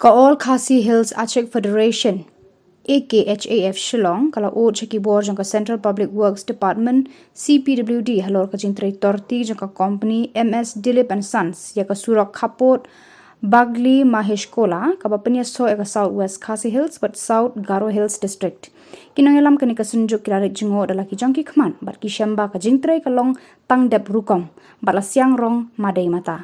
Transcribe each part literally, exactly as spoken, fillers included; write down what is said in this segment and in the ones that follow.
Ka All Khasi Hills Achik Federation, A K H A F Shillong, ka la ud sha ki bor jong ka Central Public Works Department, C P W D, halor ka jingtrei torti jong ka kompani M S Dilip and Sons ïa ka surok khappud Bagli Mahesh Kola, kaba pynïasoh ïa ka South West Khasi Hills bad South Garo Hills District. Ki nongïalam kane ka synjuk ki la leit jngoh da la ki jong ki khmat bad ki shem ba ka jingtrei ka long tang dep rukom bad la siang rong madei mata.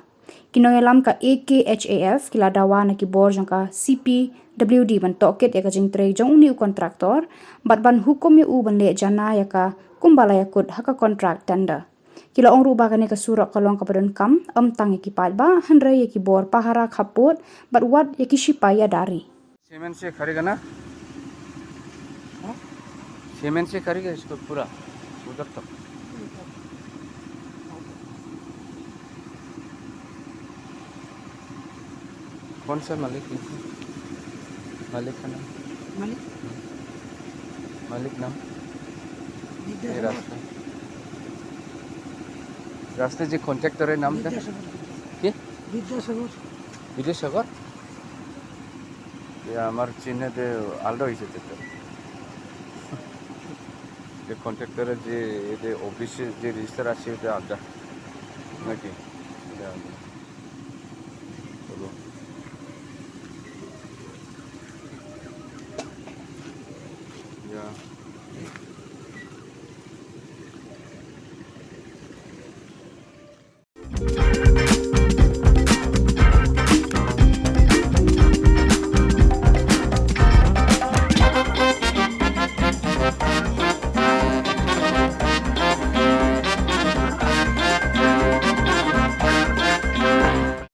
Ki nongïalam ka A K H A F ki la dawa na ki bor jong ka C P W D ban tohkit ïa ka jingtrei jong une u kontraktor bad ban hukum ïa u ban leh jana ïa ka kumba la ïakut ha ka kontrak tender. Ki la ong ruh ba kane ka surok ka long kaba donkam ym tang ïa ki paidbah hynrei ïa ki bor pahara khappud bad wat ïa ki shipai ïada ri. सीमेंट से खरीदा ना? हाँ? सीमेंट से खरीदा इसको पूरा उधर तक। कौन सा मालिक है? मालिक का नाम? मालिक? मालिक नाम? ये विद्यासागर। रास्ता। रास्ते जे कॉन्ट्रैक्टर है, नाम क्या? विद्यासागर। के? विद्यासागर। विद्यासागर? এ, আমাৰ চিহ্নতে আলাদা হৈছে তো। যে কন্ট্রাক্টরের যে এতে অফিসে যে রেজিস্টার আছে, ওটা আলাদা নাকি? এটা আলাদা।